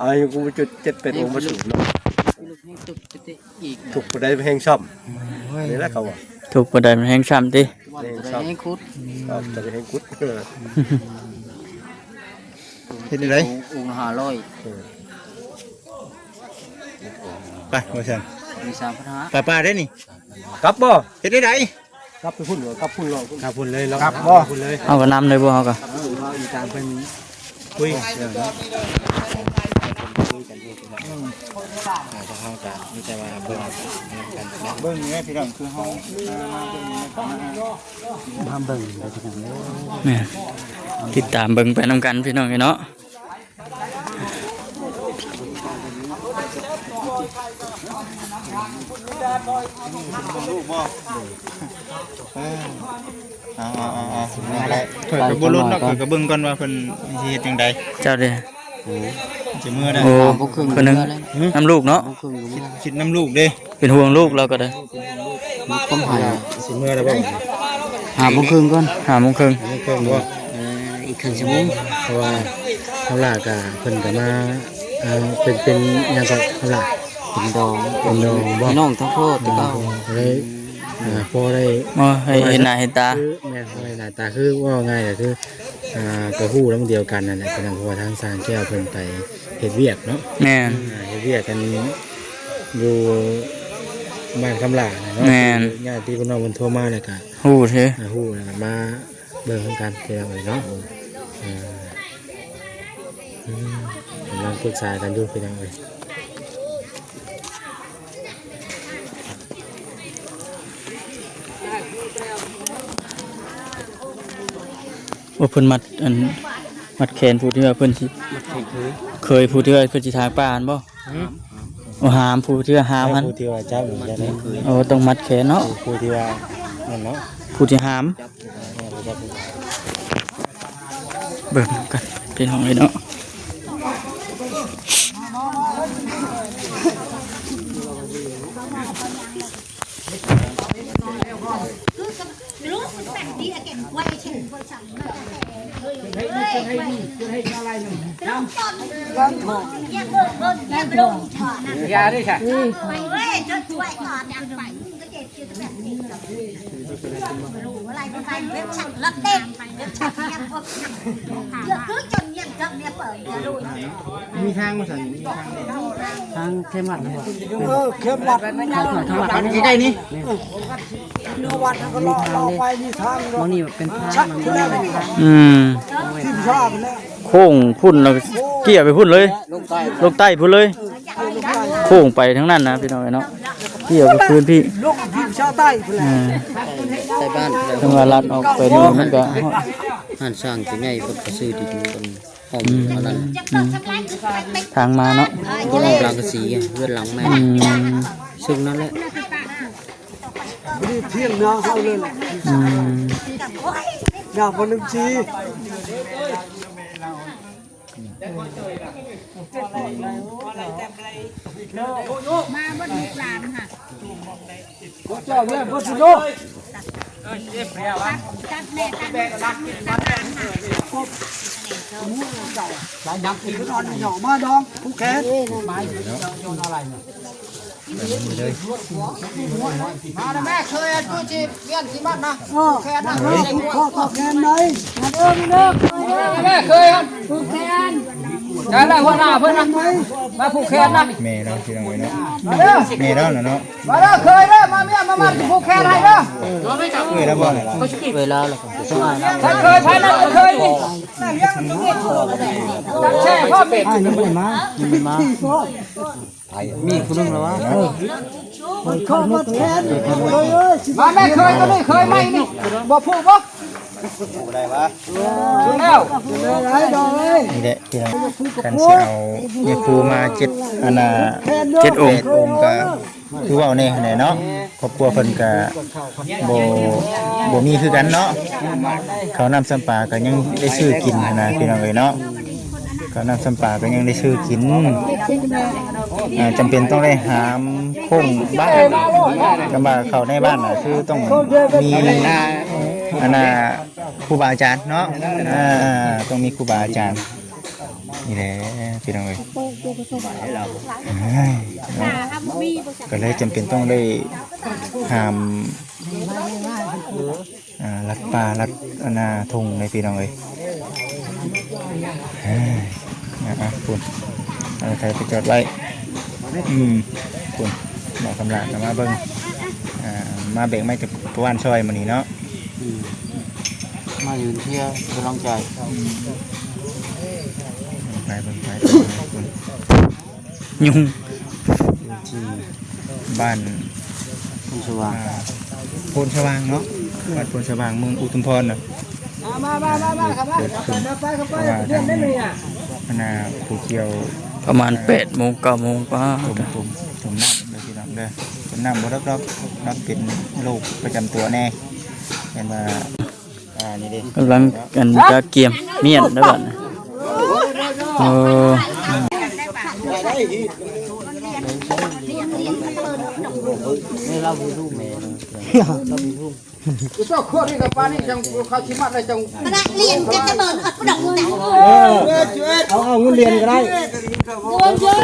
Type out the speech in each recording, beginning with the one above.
ອາຍຸກູເຈັດແປດອົງມາສູງເນາະ ທຸກຜູ້ໃດແຮ່ງຊ້ຳ ນີ້ແຫຼະເຂົາວ່າ ທຸກຜູ້ໃດມັນແຮ່ງຊ້ຳຕິ ແຮ່ງຊ້ຳ ແຮ່ງຂຸດ ຈະໄດ້ແຮ່ງຂຸດ ເອີ ເຮັດຈັ່ງໃດ ອົງ ອົງລະຫ້າຮ້ອຍ ເອີ ໄປວ່າຊັ້ນ ມີສາມພັນຫ້າ ໄປປ່າໄດ້ນີ້ ກັບບໍ່ ເຮັດຈັ່ງໃດ ກັບໄປພຸ້ນເນາະ ກັບພຸ້ນເນາະ ກັບພຸ້ນເລີຍ ກັບບໍ່ ກັບພຸ້ນເລີຍ ເຮົາກໍນຳເລີຍບໍ່ ເຮົາກໍ ເຮົາອີກຕາມເພິ່ນຄຸຍເລື່ອງເນາະ ເຮົາກໍມີແຕ່ວ່າເບິ່ງນຳກັນເນາະ ເບິ່ງນີ້ແຫຼະພີ່ນ້ອງ ຄືເຮົາມາເບິ່ງນຳກັນ ມາເບິ່ງເດີພີ່ນ້ອງເດີ ແມ່ນ ຕິດຕາມເບິ່ງໄປນຳກັນພີ່ນ້ອງເອີຍເນາະ. ເອີ ເອົາໆໆໆ ນັ້ນແຫຼະ ຂ້ອຍກໍບໍ່ລົນດອກ ຂ້ອຍກໍເບິ່ງກ່ອນວ່າເພິ່ນຊິເຮັດຈັ່ງໃດ ເຈົ້າເດ້ ຊິເມືອໄດ້ ໂອ້ ຫ້າໂມງເຄິ່ງ ເພິ່ນນຳ ເມືອແລ້ວ ນຳລູກເນາະ ຫ້າໂມງເຄິ່ງກໍເມືອ ຄິດນຳລູກເດ້ ເປັນຫ່ວງລູກລາວກໍໄດ້ ຄວາມຫາຍ ຊິເມືອແລ້ວບໍ່ ຫ້າໂມງເຄິ່ງກ່ອນ ຫ້າໂມງເຄິ່ງ ຫ້າໂມງເຄິ່ງບໍ່ ເອີ ອີກເຄິ່ງຊົ່ວໂມງ ເພາະວ່າເຮົາຫຼ້າກະ ເພິ່ນກະມາ ເອີ ເປັນ ເປັນຫຍັງກໍເຮົາຫຼ້າ ເປັນດອງ ເປັນດອງບໍ່ ພີ່ນ້ອງທັງພໍ່ແຕ່ເກົ່າ ອືມ ກໍເລີຍ ອ່າ ພໍໄດ້ ເອີ ໃຫ້ເຫັນໜ້າເຫັນຕາ ຄື ແມ່ນ ພໍເຫັນໜ້າຕາ ຄືເວົ້າງ່າຍກໍຄື ອ່າ ກໍຮູ້ນຳດຽວກັນນັ້ນແຫຼະ ເພາະວ່າທາງຊ່າງແກ້ວເພິ່ນໄປເຮັດວຽກເນາະ ແມ່ນ ອ່າ ເຮັດວຽກກັນຢູ່ບ້ານຄຳຫຼ້າເນາະ ແມ່ນ ຍາດຕິພີ່ນ້ອງເພິ່ນໂທມາແລ້ວກໍ ຮູ້ເດ້ ອ່າ ຮູ້ແລ້ວກໍມາເບິ່ງນຳກັນພີ່ນ້ອງເອີຍເນາະ ອ່າ ອືມ ກຳລັງປຶກສາກັນຢູ່ພີ່ນ້ອງເອີຍ ໂອ້ ເພິ່ນມັດ ອັນ ມັດແຂນຜູ້ທີ່ວ່າເພິ່ນຊິ ມັດແຂນເຂີຍ ເຂີຍຜູ້ທີ່ວ່າເພິ່ນຊິຖາງປ່າຫັ້ນບໍ່? ຫາມ ໂອ້ ຫາມ ຜູ້ທີ່ວ່າຫາມຫັ້ນ ຜູ້ທີ່ວ່າຈັບນັ້ນ ໂອ້ ຕ້ອງມັດແຂນເນາະ ຜູ້ ຜູ້ທີ່ວ່ານັ້ນເນາະ ຜູ້ທີ່ຫາມ ເບິ່ງນຳກັນພີ່ນ້ອງເອີຍເນາະ. ມີທາງບໍ່ຊັ້ນ ມີທາງ ທາງເຂັ້ມວັດນະບໍ່? ເອີ ເຂັ້ມວັດທາງຫຼັງໃກ້ໆນີ້ ເອີ ເນື້ອວັດເຮົາກໍເລາະ ເລາະໄປ ມີທາງ ໝ່ອງນີ້ເປັນທາງ ໝ່ອງນີ້ເປັນທາງ ອືມ ທີມຊາດແລ້ວ ໂຄ້ງພຸ້ນແລ້ວກໍເກ້ຍໄປພຸ້ນເລີຍ ລົງໃຕ້ພຸ້ນເລີຍ ໂຄ້ງໄປທາງນັ້ນນະພີ່ນ້ອງເອີຍເນາະ ເກ້ຍໄປຄືນພີ້ ລົງທີມຊາດໃຕ້ພຸ້ນແຫຼະ ເອີ ໃຕ້ບ້ານ ເພິ່ນວ່າລັດອອກໄປນີ້ມັນກໍ ຮ້ານຊ່າງຕົວໃຫຍ່ເພິ່ນກໍຊື້ດິນເພິ່ນ ຫ້ອງ ອືມ ອັນນັ້ນ ອືມ ທາງມາເນາະ ຕ້ອງເອົາຫຼັງກະສີ ເຮືອນຫຼັງແມ່ ອືມ ເຊິ່ງນັ້ນແຫຼະ ນີ້ທຽງນາເຮົາເລີຍແຫຼະ ອືມ ນາບໍ່ລືມສີ ມາເບິດລູກຫຼານຫັ້ນ ເຈົ້າແມ່ເບິດຊິໂລ ຫຼາຍຍາມກິນນອນຫຍໍ້ມາດອງ ຜູກແຂນ ມາຢູ່ນອນອະໄລ ມາແມ່ເຄີຍ ອັນຜູ້ຊິວຽນຊິມັດນະ ຜູກແຂນນະ ເອີ ຜູກຂໍ້ຕໍ່ແຂນໄດ້ ມາເດີ ມາເດີ ແມ່ເຄີຍ ຜູກແຂນ ໄດ້ລະຫົວໜ້າເພິ່ນນະ ມາຜູກແຂນນະ ແມ່ເນາະ ພີ່ນ້ອງເອີຍເນາະ ມາເດີ ແມ່ລາວນະເນາະ ມາເດີເຄີຍເດີ ມາເມຍມາມັດຜູກແຂນໃຫ້ເດີ ເອີຍລະບໍ່ລະ ເອີຍລະລະ ເຄີຍໃຜນະເຄີຍນີ້ ແຊ່ພໍ່ເປັດ ອ້າຍຍັງບໍ່ໄດ້ມາ ຍັງບໍ່ມາ ມີຜູ້ໜຶ່ງລະວະ ເອີ ມັນຂໍມັດແຂນ ມາແມ່ເຄີຍຕົວນີ້ ເຄີຍໃໝ່ນີ້ ບໍ່ຜູກບໍ່ ໄດ້ວະ ແລ້ວ ນີ້ແຫຼະພີ່ນ້ອງ ຄັນຊິເອົາຍາຄູມາເຈັດ ອັນນ່າ ເຈັດອົງ ແປດອົງກໍຄືເວົ້າແນ່ຫັ້ນແຫຼະເນາະ ຄອບຄົວເພິ່ນກໍບໍ່ ບໍ່ມີຄືກັນເນາະ ເຂົ້ານ້ຳຊຳປາກໍຍັງໄດ້ຊື້ກິນຫັ້ນນະ ພີ່ນ້ອງເອີຍເນາະ ເຂົ້ານ້ຳຊຳປາກໍຍັງໄດ້ຊື້ກິນ ອ່າ ຈຳເປັນຕ້ອງໄດ້ຫາມໂຄ້ງບ້ານ ກຳວ່າເຂົ້າໃນບ້ານນະ ຄືຕ້ອງມີ ອັນນ່າ ຄູບາອາຈານເນາະ ອ່າ ຕ້ອງມີຄູບາອາຈານ ນີ້ແຫຼະພີ່ນ້ອງເອີຍ ເອີຍເນາະ ກໍເລີຍຈຳເປັນຕ້ອງໄດ້ຫ້າມ ອ່າ ລັດປ່າລັດ ອັນນ່າ ທົ່ງເລີຍພີ່ນ້ອງເອີຍ ເອີຍ ອ່າ ພຸ້ນ ເອົາໄຖໄປຈອດໄວ້ ອືມ ພຸ້ນ ໝໍຄຳຫຼ້າກໍມາເບິ່ງ ອ່າ ມາແບກໄມ້ຈາກປະຫວ່ານຊອຍມື້ນີ້ເນາະ ອືມ ມາຢືນເຊຍໃຫ້ກຳລັງໃຈ ອືມ ໄປເບິ່ງໄປ ພຸ້ນ ຍຸງ ຢູ່ທີ່ບ້ານໂພນສະຫວ່າງ ອ່າ ໂພນສະຫວ່າງເນາະ ບ້ານໂພນສະຫວ່າງ ເມືອງອຸທຸມພອນນະ ມາ ມາ ມາ ມາ ເກີດຂຶ້ນ ເພາະວ່າທາງ ອັນນ່າ ຜູ້ກ່ຽວ ປະມານແປດໂມງ ເກົ້າໂມງ ປ້າ ຖົມ ຖົມ ຖົມນ້ຳເດີພີ່ນ້ອງເດີ ຖົມນ້ຳບໍ່ເລິກດອກ ມັນເປັນໂລກປະຈຳຕົວແດ່ ແມ່ນວ່າ ອ່າ ນີ້ເດ້ ກຳລັງ ອັນ ກະກຽມມ້ຽນແລ້ວບັດນີ້ ໂອ້ ນີ້ລາວມີລູກແມ່ ເຈົ້າຄົນນີ້ກໍປານນີ້ ຈັ່ງເຂົາຊິມັດໄດ້ ຈັ່ງ ປະດັກລຽນກັນຕະເບີນ ປະດັກ ເອີ ເອົາ ເອົາເງິນລຽນກໍໄດ້ ປະດັກລຽນກັນ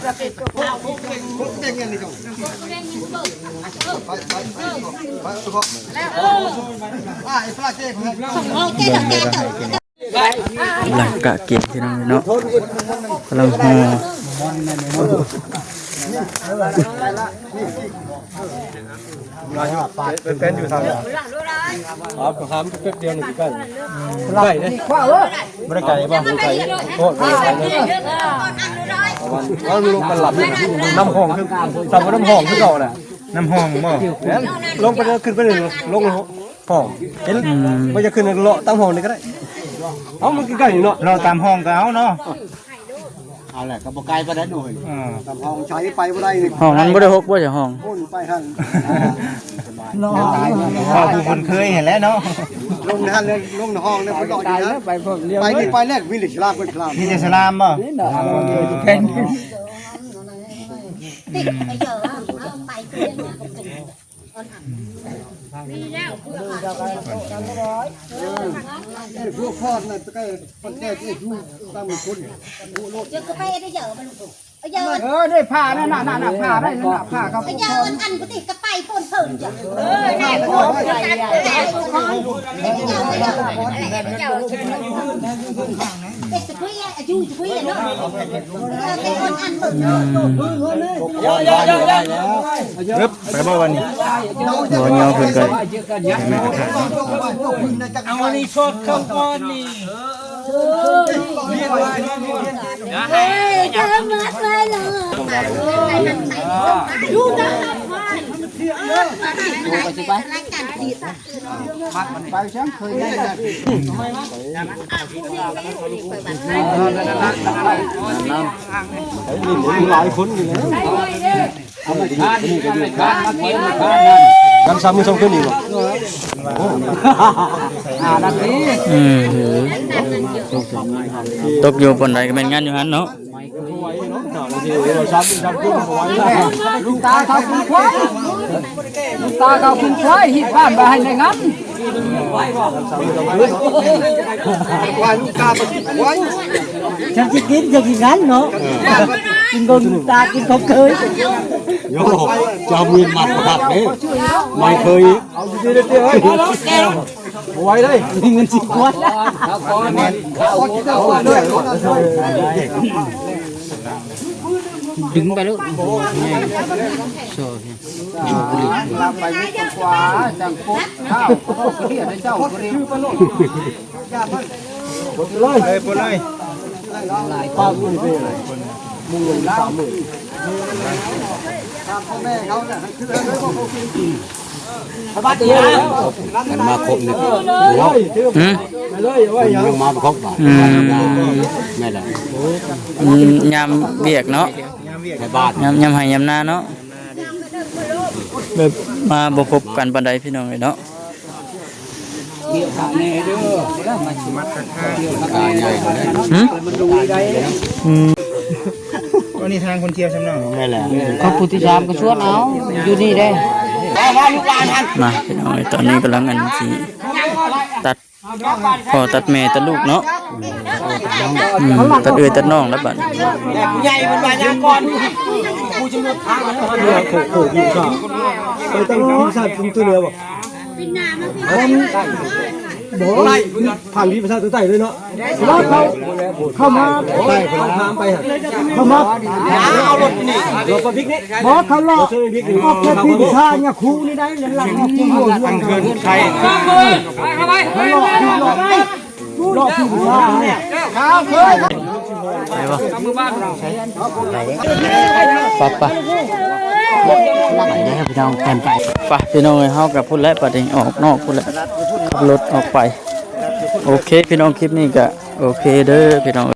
ຕະເບີນ ກຳລັງກະກຽມພີ່ນ້ອງເນາະ ກຳລັງຫໍ່ ເປັນຢູ່ທາງ ເອົາ ຖາມແປັບດຽວນີ້ໃກ້ ໃກ້ເດ້ ບໍ່ໄດ້ໄກບໍ່ ໄກ ໂອ້ ບໍ່ໄດ້ໄກເລີຍ ເອົາ ລົງໄປຫຼັບ ນ້ຳຫ້ອງຄື ສຳວ່ານ້ຳຫ້ອງຄືເກົ່າແຫຼະ ນ້ຳຫ້ອງບໍ່ ແມ່ນ ລົງໄປເດີ ຂຶ້ນໄປເດີ ລົງຫ້ອງ ເຫັນ ອືມ ບໍ່ຢາກຂຶ້ນ ເລາະຕາມຫ້ອງນີ້ກໍໄດ້ ເອົ້າ ມັນໃກ້ໆນີ້ເນາະ ເລາະຕາມຫ້ອງກໍເອົາເນາະ ເອົາແຫຼະ ກໍບໍ່ໄກປານໃດໂດຍ ເອີ ຕາມຫ້ອງໃຊ້ໄປບໍ່ໄດ້ນີ້ ຫ້ອງມັນບໍ່ໄດ້ຫົກບໍ່ ຈະຫ້ອງ ໂອ້ຍ ໄປຫັ້ນ ເນາະ ເວົ້າຜູ້ຄົນເຄີຍຫັ້ນແຫຼະເນາະ ລົງຫັ້ນເລີຍ ລົງໃນຫ້ອງເລີຍ ໄປເລາະຢູ່ຫັ້ນ ໄປພ້ອມດຽວ ໄປນີ້ໄປແລ້ວ ມີແຕ່ສະຫຼາມ ເປັນສະຫຼາມ ມີແຕ່ສະຫຼາມບໍ່ ນີ້ນະ ເອີ ອືມ ເອີ ໄດ້ຜ້ານັ້ນນະ ຜ້ານັ້ນນະ ຜ້າເຂົາ ອືມ ໄປບໍ່ວັນນີ້ ບໍ່ຍອມເພິ່ນກໍ ເອົາອັນນີ້ສົດເຂົ້າກ່ອນນີ້ ໄປ ໄປ ຫຼາຍຄົນຢູ່ແລ້ວ ຍັງສາມມື້ສອງຄືນອີກບໍ່ ຫ້ານາທີ ອືມ ຕົກຢູ່ບ່ອນໃດກໍແມ່ນງານຢູ່ຫັ້ນເນາະ ລຸງຕາເຂົາເປັນຄວາຍ ລຸງຕາເຂົາເປັນຄວາຍ ຮີດບ້ານບໍ່ໃຫ້ໄດ້ງານ ຄວາຍລຸງຕາເປັນຄວາຍ ຈັ່ງຊິກິນ ຈັ່ງຊິງານເນາະ ກິນເບິ່ງລຸງຕາ ກິນຂອງເຄີຍ ໂຍ ຈາມວິນມາປະທັບເດ້ ມາເຄີຍ ເອົາດີໆເດີ ເອີຍ ບໍ່ໄຫວເດ້ ມີເງິນສິບກວ່າ ດຶງໄປໂລດ ໂຊ ໄປເບິ່ງຂວາ ຈັ່ງກົບເທ້າ ເຂົາເອີ້ນໃຫ້ເຈົ້າ ເອີ ໄປເລີຍ ມັນມາຄົບນີ້ ຫືມ ຍັງມາບໍ່ຄົບບາດ ອືມ ແມ່ນແຫຼະ ອືມ ຍາມວຽກເນາະ ຍາມ ຍາມໄຮ່ຍາມນາເນາະ ແບບມາບໍ່ຄົບກັນປານໃດພີ່ນ້ອງເອີຍເນາະ ຫືມ ອືມ ອັນນີ້ທາງຄົນທ່ຽວຊຳເນາະ ແມ່ນແຫຼະ ເຂົາຜູ້ທີ່ສາມກໍຊວນເອົາ ຢູ່ນີ້ເດ້ ມາພີ່ນ້ອງເອີຍ ຕອນນີ້ກຳລັງອັນຊິຕັດ ພໍ່ຕັດແມ່ຕັດລູກເນາະ. ອືມ ຕັດເອື້ອຍຕັດນ້ອງແລ້ວບັດນີ້. ຜູ້ໃຫຍ່ເພິ່ນວ່າຍາກ່ອນ ຜູ້ຈຳນວນທາງ ໂອ້ໂຫ ວິຊາ ໄປຕັ້ງວິຊາຕົວເຫຼືອບໍ່? ບໍ່ ຜ່ານວິຊາຕົວໃຕ້ເລີຍເນາະ. ວ່າເຂົາ ເຂົາມາ ໄດ້ ເຂົາຖາມໄປຫັ້ນ ເຂົາມາ ເອົາລົດນີ້ ລົດປະບິກນີ້ ບໍ່ ເຂົາຫຼອກ ລົດປະບິກນີ້ ອອກຈາກພິມຊາຍາຄູນີ້ໄດ້ ຫຼັງອອກຈາກຫົວເຮືອນ ເຮືອນໄທ ເຂົາຫຼອກ ເຂົາຫຼອກ ຫຼອກພິມຊາຍ ໄປບໍ່? ໄປ ໄປ ໄປເດີພີ່ນ້ອງ ກັນໄປ ໄປ ພີ່ນ້ອງເອີຍ ເຮົາກໍພຸ້ນແຫຼະ ບັດນີ້ອອກນອກພຸ້ນແຫຼະ ຂັບລົດອອກໄປ. ໂອເຄ ພີ່ນ້ອງ ຄລິບນີ້ກໍໂອເຄເດີພີ່ນ້ອງ.